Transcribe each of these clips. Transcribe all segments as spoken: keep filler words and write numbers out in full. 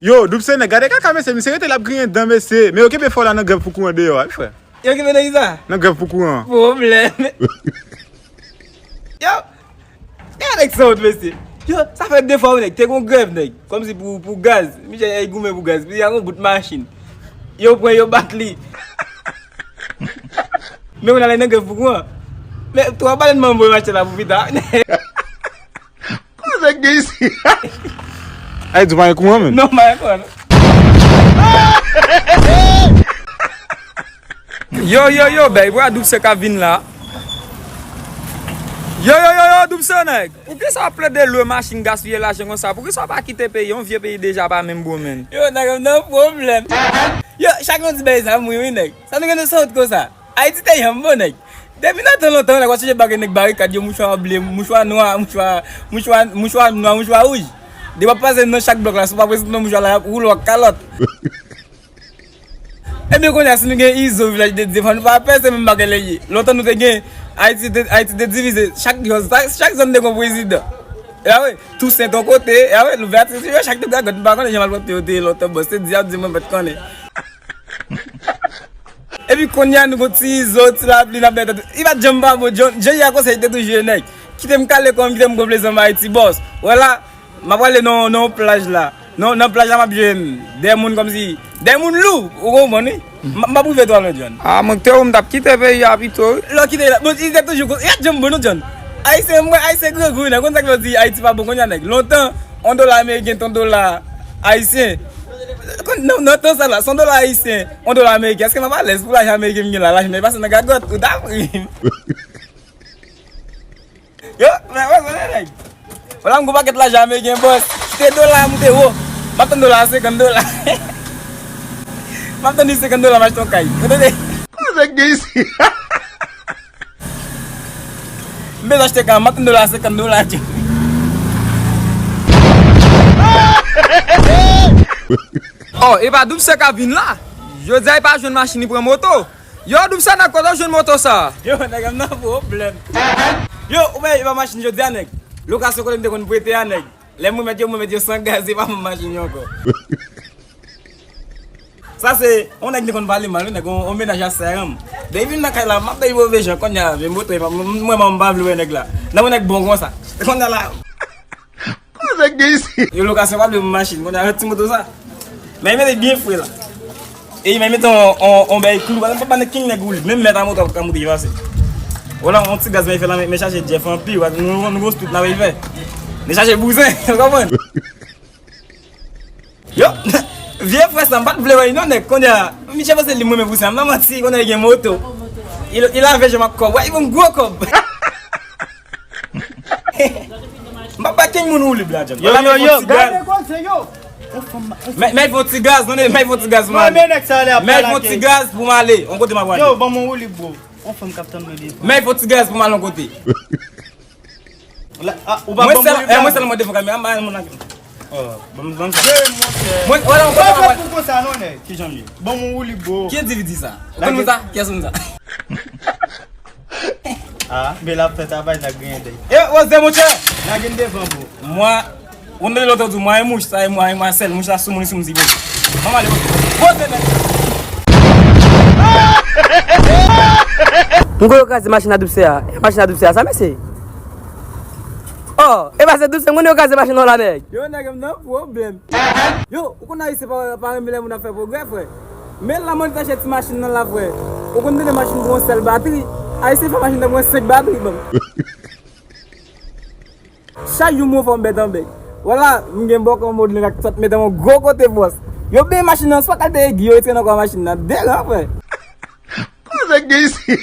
Yo, Doub se nèg, gade kaka mesye, misye rete l ap griyen dan mesye. Men yo kenbe fò la nan grèv pou kouran deyò a, wi frè. Yo kenbe nan kisa? Nan grèv pou kouran. Pwoblèm. Yo, gade nèg sanwont mesye. Yo, sa fè de fwa wi nèg, te gon grèv nèg. Kòmsi pou, pou gaz. Misye ey goumen pou gaz. Misye a gon bout machin. Yo pran, yo bat li. Men kounye a l nan grèv pou kouran. Men twa balèn manbo yo achte la pou pita. Kote k gen isi? Ay, di w pa gen kouran menm. Non, pa gen kouran. Yo, yo, yo, bèy, bra Doub se ka vin la. Yo, yo, yo, yo, Doub se nèg. Poukisa w ap plede lwe machin, gaspiye lajan konsa? Poukisa w pa kite peyi? Yon vye peyi deja pa menm bon menn. Yo, nèg, m nan pwoblèm. Yo, chak yon ti bèy sa, m ri wi nèg. Sa nou gen nou sanwont konsa? Ayiti te janm bon nèg. Depi nan tan lontan, nèg, w ap sonje bagay nèg barikad yo, mouchwa ble, mouchwa nwa, mouchwa, mouchwa, mouchwa nwa, mouchwa wouj. Depi w ap pase nan chak blòk la, si w pa prezante nan mouchwa la, y ap woule w ak kalòt. Ebyen, kounye a, si nou gen Izo, Vilaj de Dye, fò nou pa pè, se menm bagay la ye. Lontan nou te gen Ayiti, te, Ayiti te divize, chak, chak zòn te gen prezidan. E a wi, Tousen ton kote, e a wi, Louvèti, yo chak te gagot, m pa konnen jan malpwòpte yo te ye lontan, bon, se di y ap di, mwen pa t konnen. Epi kounye a nou gon ti Izo, ti lapli, n ap bèt. Li pa t janm pa bon, John, John Yako se te toujou nèg. Kite m kale kò m, kite m gonfle zanm Ayiti, bòs. Wè la, m ap prale nan, nan yon plaj la. Nan, nan plaj la, m ap jwenn de moun kòmsi, de moun lou, ou konprann wi? M, m ap rive twò lwen, John. A, mwen te ou m t ap kite peyi a pito wi. Lè w kite la, bon, li te toujou konsa. Li pa t janm bon non, John. Ayisyen, mwen, Ayisyen grangou wi, nèg. Konn sa k fè w di Ayiti pa bon kounye a, nèg. Lontan, yon dola ameriken, yon dola ayisyen. Konn, nan, nan tan sa la, san dola ayisyen, yon dola ameriken. Èske m ap alèz pou lajan ameriken m gen la? Lajan m pase nan gagòt, ou ta pri m. Yo, men, wè, wè, nèg. Wè la, m gon pakèt lajan ameriken, bòs. Kite dola a moute wo. M ap tann dola a senkant dola. M ap tann li senkant dola, m achte yon kay. Ou tande? Kote k gen isi? M bezwen achte kay, m ap tann dola a senkant dola. Oh, e pa Doub se ka vin la. Jodi a, e pa jwenn machin, li pran moto. Yo, Doub se nèg, kote w jwenn moto sa? Yo, nèg, m nan pwoblèm. Yo, ou wè, e pa machin jodi a, nèg. Lokasyon kote m te konn prete a, nèg. Lè m remèt yo, m remèt yo san gaz, e pa menm machin yo ankò. Sa se, yon nèg te konn pale mal, yon nèg, yon, yon mennaj a sè a m. Depi vin nan kay la, m ap bay move jan, kounye a, men moto, e pa, m, m, mwen, m pa vle wè nèg la. Nan mwen nèg bon konsa. Kounye a la. Kote k gen isi? Yo lokasyon pa vle pou machin, kounye a ti moto sa. Men li mete byen fre la. E men li mete on, on, on bèy klou, pa, pa, pa nan king nèg woule, menm mèt a moto ap ka moute pase. Wala, on ti gaz men fè la, men, men chache Jeff anpil, wala, nou, nou gwo stout la men fè. Men chache bouzen, ou konprann? Yo, vye frè sa, m pa t vle wè li non, nèg, kounye a, misye panse li mwen menm pou sa, m nan manti, kounye a li gen moto. Il, il avait je m ak kòb, wè, li ban m gwo kòb. M pa ba kenn moun woulib la, John. Yo, yo, yo, gade koze yo. Men, men fè on ti gaz, tande, men fè on ti gaz pou m ale. Men fè on ti gaz pou m ale, on kote m ap prale. Yo, ban m on woulib, bro. On fanm k ap tann mwen devan. Men fè on ti gaz pou m ale on kote. Ou pa ban m woulib la? Mwen sèlman devan kamera, m pa moun la. Oh, ban m, ban m sa. Mwen, wala, on kote m ap prale. Pou konsa non, nèg. Kijan m ye? Ban m on woulib, bro. Ki endividi sa? Ou konn moun sa? Kiyès moun sa? Ah, men l ap fè travay nan griyen dèy. E, oze, monchè! Lage m devan, bro. Mwen, ou tande lòt ou di, mwen e mouch, sa e mwen, e mwen sèl, mouch la sou moun, li sou m, si bebe. Mwen ale, poze, men. M kwè yo kraze machin a Doub se a. E machin a Doub se a, sa, mesye? Oh, e pa se Doub se, m kwè yo kraze machin nan la, nèg. Yo, nèg, m nan pwoblèm. Yo, ou konn Ayisyen pa, pa renmen lè moun ap fè pwogrè, frè. Men la mwen t achte ti machin nan la, frè. Ou konn tande machin gen yon sèl batri. Ayisyen fè machin nan gen senk batri, ban m. Chak jou mwen fè yon bèt an bèy. Wala, m gen bòkò modèl ak sòt mete yon gwo kote bòs. Yo benyen machin nan, swa kalite egi, yo retire nan kò machin nan. Deran, frè. Koze k gen isi?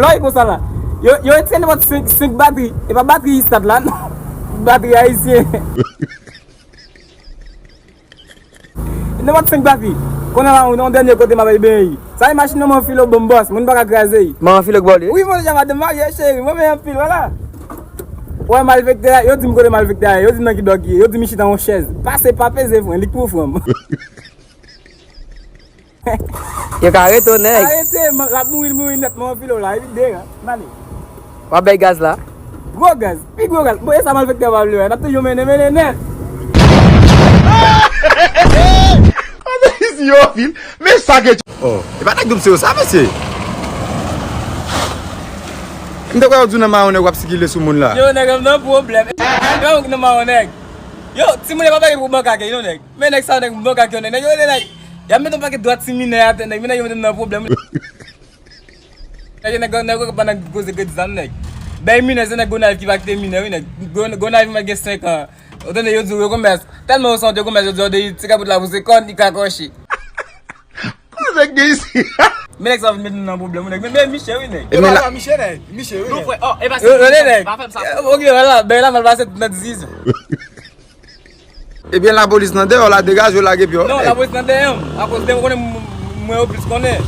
Lòy konsa la. Yo, yo retire nenpòt senk, senk batri. E pa batri istat la, non. Batri ayisyen. Nenpòt senk batri. Kounye a la, yon dènye kote m ap benyen. Sa e machin nan mwen filo bon bòs. Moun pa ka kraze. Mwen filo k ba w li? Wi, mwen deja madanm marye, cheri. Mwen renmen anpil, wala. Wè malfektè a, yo di m kote malfektè a ye. Yo di m nan ki blòk li ye. Yo di m li chita yon chèz. Pase pa peze fren, li k pou fran m. Yo ka arete w, nèg. Arete, m, l ap mouri, l mouri nèt, mwen file w la, epi deran, m ale. W ap bay gaz la? Gwo gaz, pi gwo gaz. Bon, e sa malfektè pa vle wè, n ap toujou mennen, mennen nèt. Yo, vil, men sa gen. Oh, e pa nèg Doub se yo sa, mesye. M te kwè yo di w nan mawon nèg w ap sikile sou moun la. Yo, nèg, m nan pwoblèm. E pa mwen ki nan mawon nèg. Yo, timoun yo pa pale pou makak yo, nèg. Men nèg sa yo, nèg, makak yo, nèg. Nèg yo, nèg, y ap mete yon pakèt dwa ti minè atè, nèg. Men nèg yo mete m nan pwoblèm. Nèg, nèg, nèg, pandan koze kredi sa, nèg. Bay minè, se nèg Gonayiv ki pa kite minè, wi, nèg. Gon-, Gonayiv mwen gen senk an. Ou tande yo di w yo konmès. Tèlman yo santi yo konmès, yo di w de ti kapot la pou se kòn, li ka kòche. Koze gen isi. Men nèg sa vin met nou nan pwoblèm, wi, nèg. Men, men Michel, wi, nèg. E men la, Michel, nèg. Michel, wi, nèg. Non, frè, oh, e pa sa. Yo, yo, nèg. Pa fè m sa. Ok, vwala, ben la, mal pase tout nan diziz. Ebyen, lapolis nan dèyè w la, degaje w lage pye w. Non, lapolis nan dèyè m. Akoz de mwen konnen m-, mwen yo plis konnen.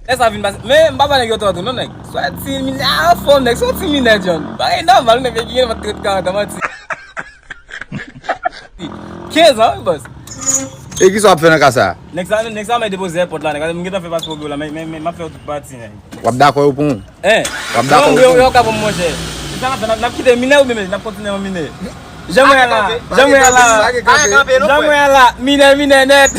Lè sa vin pase. Men, m pa ba nèg yo tò tou, non, nèg. Swa ti minè anfòm, nèg. Swa ti minè, John. Bagay nòmal, nèg, ki gen vant trant, karant an, manti. Kenz an, wi, bòs. E kisa w ap fè nan ka sa a? Nèg sa, nèg sa, mwen depoze èpòt la, nèg. M gentan fè paspò pou yo la, men, men, men, m ap fè yo tout pati, nèg. W ap dakò yo pran w? Hein? W ap dakò yo pran w? Yo, yo ka pran m, monchè. Kisa n ap fè? N ap, n ap kite minè oubyen n ap kontinye an minè? Jan mwen la, jan mwen la, jan mwen la, minè, minè nèt.